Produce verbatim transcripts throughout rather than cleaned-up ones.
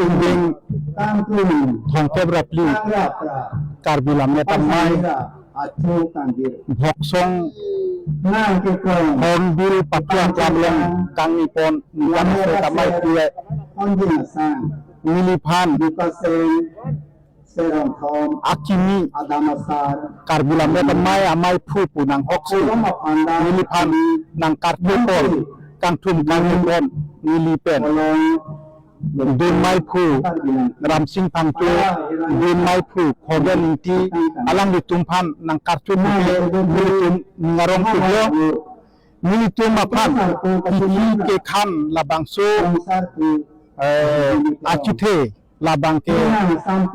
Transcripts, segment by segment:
Ingdeng thongkep ra phli Karbi Lammet Amei Voksong Hornbill Pathu Aklam along kangni pon ningkan ase amei pule neliphan akimi Karbi Lammet Amei, amei phu pu nanghoksi neliphan nangkarthu pon kangthum kangni pon neli pen Dunmei phu Ramsing Phangcho, Dunmei phu Khogen Ingti, alanglitum aphan nangkarthu puke nelitum ning arongpiklo. Nelitum aphan kithi kekhan labangso, eh, achethe labang ke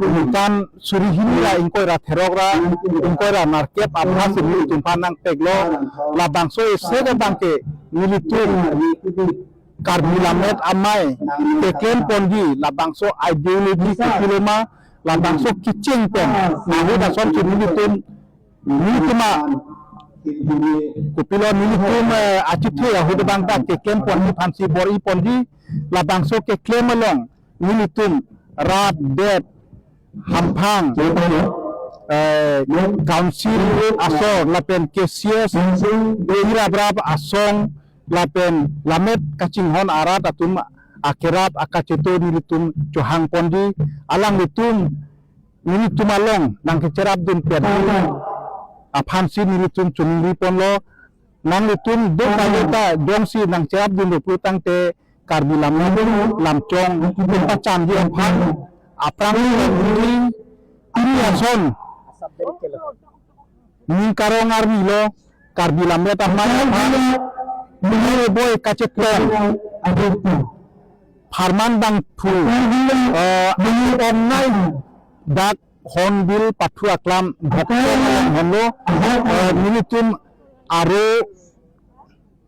ningkan suri hini ra ingkoi ra therok ra ingkoi ra nerkep abhas nelitum aphan nangpeklo. Labangso isi labang ke nelitum Karbi Lammet Amei keklem ponji labangso ideology kopilo ma, labangso kecheng pen ahut ason si nelitum, nelitum a kopilo nelitum, eh, achethe ahut abang ta keklem ponji aphansi bor-i ponji, labangso keklem along nelitum rat det hamphang, eh, council asor lapen K C S, iraprap asong lapen lammet kachinghon arat atum akerap akacheto nelitum chohang ponji, alanglitum nelitum along nangkecherapdun pen aphansi nelitum choningri ponlo. Nanglitum do kali ta jongsi nangcherapdunlo putangte Karbi Lammet Lamchong pachanji aphan aphrang ri ri ason ning karong arni lo Karbi Lammet Amei aphan boi kachetong pharman bangphu, eh, ongnei dak Hornbill Pathu Aklam Voksong along henlo, eh, nelitum aro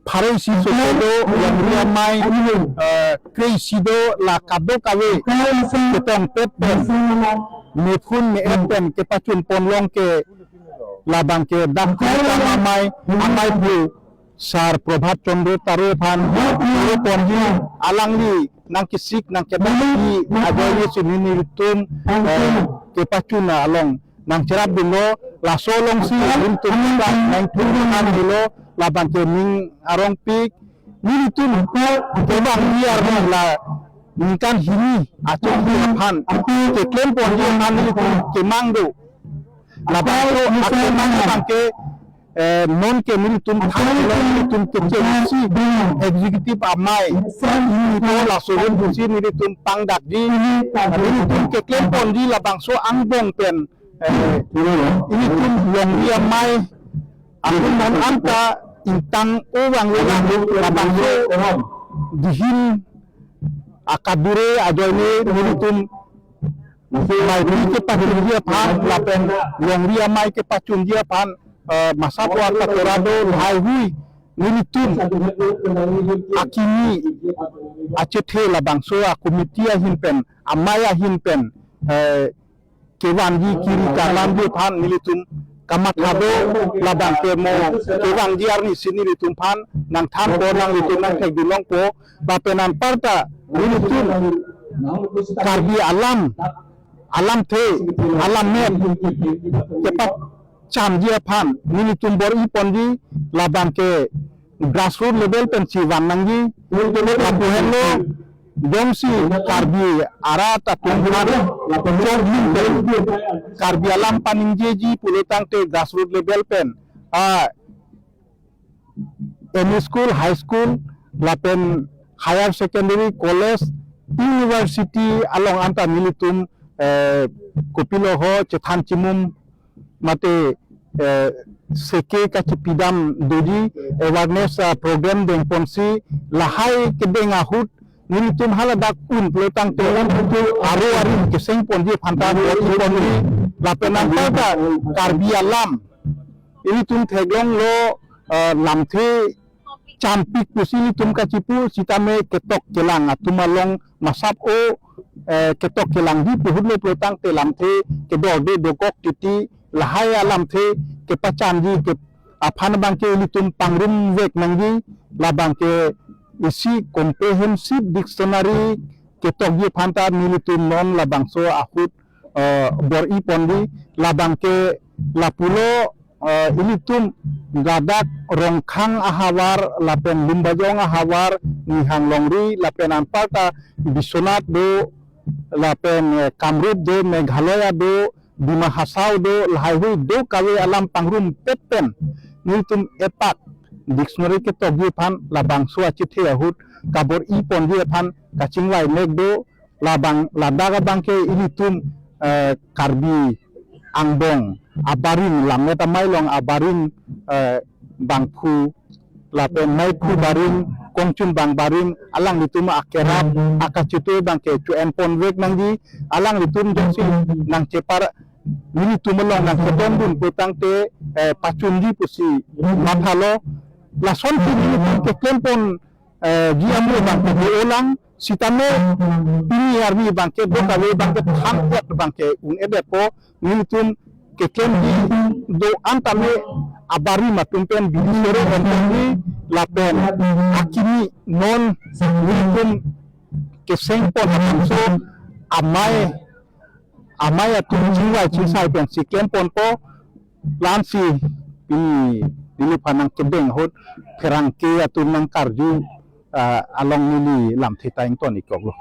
pharo isi sopo do, longri amei, eh, kre isi do, la kadokave ketongpet pen mephun me-et pen kepachun ponlong ke labang ke dak kiri kam amei, amei phu Sar Prabhat Chandra Taro aphan puro ponji, alangli nangkesik nangkedakji ajoine si nelitum, eh, kepachun along nangcherapdunlo, laso alongsi nelitum ta nangthurkan dolo, labang ke ning arongpik, nelitum kevangji arni la ningkan hini achikpi aphan keklem ponji aphan nelitum kemang do. Labangso akemang abang ke, eh, non ke nelitum thang lo nelitum kechengsi executive amei, nelitum laso rum si nelitum pangdakji, nelitum keklem ponji labangso angbong pen, eh, nelitum longri amei atum non anta ingtang o vanglo lang, labangso dihin akadure ajoine nelitum maipi kepachunji aphan lapen longri amei kepachunji aphan, eh, masap wa katora do, lahai hui nelitum akimi achethe labangso a-committee ahin pen, amei ahin pen, eh, kevanji kiri karlamji aphan nelitum kamatha do, labang ke mo kevangji arni si nelitum aphan nangthanpo, nanglitum nangthekdun longpo, lapen anparta nelitum Karbi alam, alamthe, alammet kepachanji aphan nelitum bor-i ponji, labang ke grassroot level pensi van nangji, lapu henlo jongsi Karbi arat atum aphan choklim pen Karbi alam paningjeji pulotangte grassroot level pen, ah, M E school, high school, lapen higher secondary, college, university along anta nelitum, eh, kopilo ho chethan chimum mate, eh, seke kachipidam doji, awareness, ah, program dengponsi lahai kedeng ahut nelitum haladak un pulotangte aro arim keseng ponji aphanta bor-i ponji, lapen anparta Karbi alam ilitum theklonglo, eh, lamthe champik pusi ilitum kachipu sitame ketok kelang atum along masap o, eh, ketok kelangji pu ahut lo pulotangte lamthe kedorde dokok titi lahai alamthe kepachanji ke aphan abang ke ilitum pangrumvek nangji, labang ke isi comprehensive dictionary ketokji aphan ta nelitum non labangso ahut, eh, bor-i ponji. Labang ke lapulo, eh, ilitum ladak Rongkhang ahavar lapen Lumbajong ahavar, Nihang Longri lapen anparta Biswanath do, lapen, eh, Kamrup do, Meghalaya do, Dima Hasao do, lahaihui do kave alam pangrumpet pen nelitum epak dictionary ketokji aphan labangso achethe ahut kabor-i ponji aphan kachingvai mek do. Labang ladak abang ke ilitum, eh, Karbi angbong abarim, lammet amei along abarim, eh, bangphu lapen meiphu barim, kongchunbang barim, alanglitum akerap akachitu abang ke chu-en ponvek nangji. Alanglitum jongsi nangchepar, nelitum along nangchetongdun pu tangte, eh, pachunji pusi mathalo. Lasonsi nelitum keklem pon, eh, ji amo abang ke do-olang, sitame pini arni abang ke do kave abang ke than-et abang ke un-edetpo. Nelitum keklemji do-an tame abarim atum pen bidi sore entonji lapen akimi non nelitum keseng pon abangso amei, amei atum chingvai chingsai pensi klem ponpo. Lasi pini neliphan nangkedeng ahut pherangke atum nangkarju, ah, along neli lamthe ta ington ikoklo.